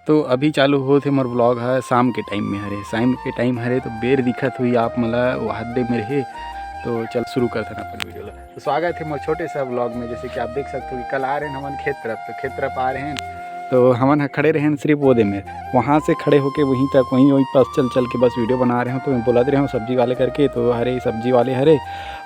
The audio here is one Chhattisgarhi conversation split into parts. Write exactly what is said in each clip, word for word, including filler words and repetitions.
तो अभी चालू होत हे मोर vlog ह शाम के time में हरे। शाम के time हरे तो बेर दिखत हुई आप मन ला, वहाद दे में रहे। तो चल शुरू करथन अपन video ला। तो स्वागत हे मोर छोटे सा vlog में। जैसे कि आप देख सकते हो कि कल आ रहे हैं हमन खेत तरफ, तो खेत तरफ आ रहे हैं तो हमन ह खड़े रहे हैं सिर्फ वो दे में, वहाँ से खड़े होके वहीं तक, वहीं वहीं पास चल चल के बस video बना रहे हो। तो मैं बोलत रहे हूँ सब्जी वाले करके, तो हरे सब्जी वाले हरे।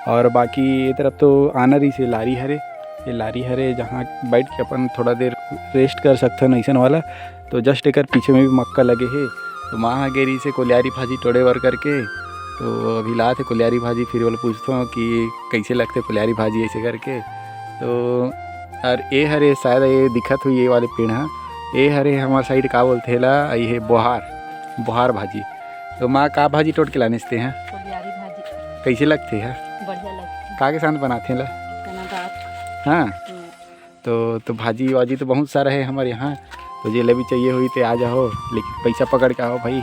और बाकी ये तरफ तो आना रही से लारी हरे, ये लारी हरे जहाँ बैठ के अपन थोड़ा देर rest कर सकथन ऐसन वाला। तो just एकर पीछे में भी मक्का लगे हे। तो माँ ह गे रही से कोलियारी भाजी टोड़े बर करके, तो अभी लात हे कोलियारी भाजी। फिर वाला पूछथो कि कैसे लगथे कोलियारी भाजी ऐसे करके। तो और ए हरे शायद ये दिखत हुई ये वाले पेड़ ह, ए हरे हमार side का बोलथे ला, ये हे बोहार, बोहार भाजी। तो माँ का भाजी टोट के लानिस ते हैं? कोलियारी भाजी। कैसे लगथे है? बढ़िया लगथे। का के साथ बनाथे ला? चना दाल। हाँ। हम्म। तो तो भाजी वाजी तो बहुत सारा है हमारे यहाँ। तो जेला भी चाहिए हुई ते आ जाओ, लेकिन पैसा पकड़ के आओ भाई।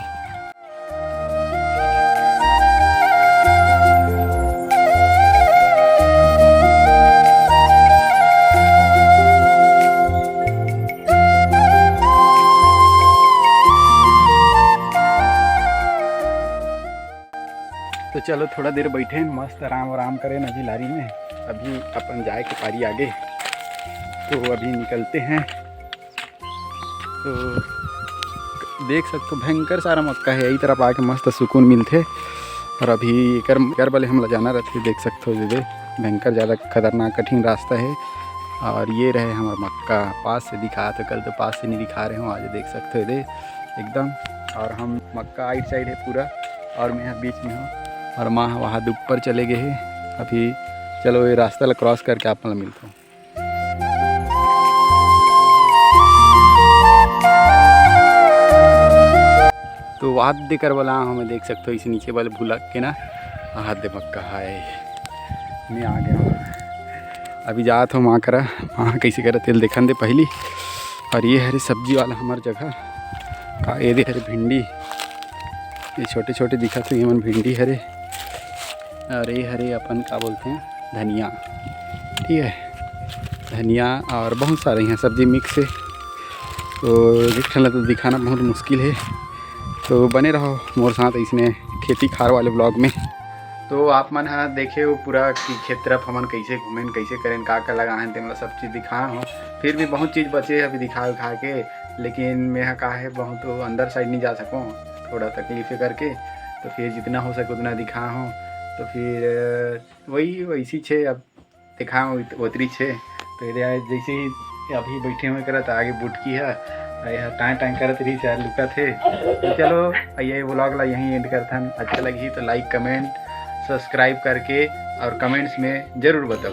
तो चलो थोड़ा देर बैठे हैं, मस्त आराम आराम करें अभी लारी में। अभी अपन जाए के पारी आगे, तो अभी निकलते हैं। तो देख सकते हो भयंकर सारा मक्का है, यही तरफ आके मस्त सुकून मिलथे। और अभी एकर, एकर बले हमला जाना रहथे, देख सकते हो दे भयंकर ज़्यादा खतरनाक कठिन रास्ता है। और ये रहे हमार मक्का, पास से दिखा तो, कल तो पास से नहीं दिखा रहे हूँ, आज देख सकते हो दे एकदम। और हम मक्का आइट side है पूरा, और मैं यहाँ बीच में हूँ, और माँ वहाँ ऊपर चले गए हैं। अभी चलो ये रास्ता ला cross करके आप मतलब मिलता हूँ। तो वाद दे कर वाला हमें देख सकते हो इस नीचे वाले भूला के ना, हाथ दे मक्का है। मैं आ गया हूँ। अभी जात हो माँ करा, माँ कैसे करा तेल देखन दे पहली। और ये हरे सब्जी वाला हमार जगह का, ये दे हरे भिंडी, ये छोटे छोटे दिखत हो, ये मन भिंडी हरे। और ये हरे अपन का बोलते हैं, धनिया, ठीक है, धनिया और बहुत सारे यहाँ सब्जी mix है। तो एक ठन ला तो दिखाना बहुत मुश्किल है, तो बने रहो मोर साथ इसने खेती खार वाले vlog में। तो आप मन ह देखे हो पूरा कि खेत तरफ हमन कैसे घूमेन, कैसे करेन, का का लगाएन, तेमला सब चीज़ दिखाए हो। फिर भी बहुत चीज़ बचे है अभी दिखा उखा के, लेकिन मैं ह का है बहुत अंदर side नहीं जा सकूँ, थोड़ा तकलीफ है करके। तो फिर जितना हो सके उतना दिखाए हो। तो फिर वही वैसी छे अब दिखाए हो उत-, उतरी छे। तो ये जैसे ही अभी बैठे हुए करत आगे बुटकी है, तो यह टाँय टाँय करत रही सर लुकत है। तो चलो ये vlog ला यहीं end करथन। अच्छा लगी तो like comment subscribe करके और comments में जरूर बताओ।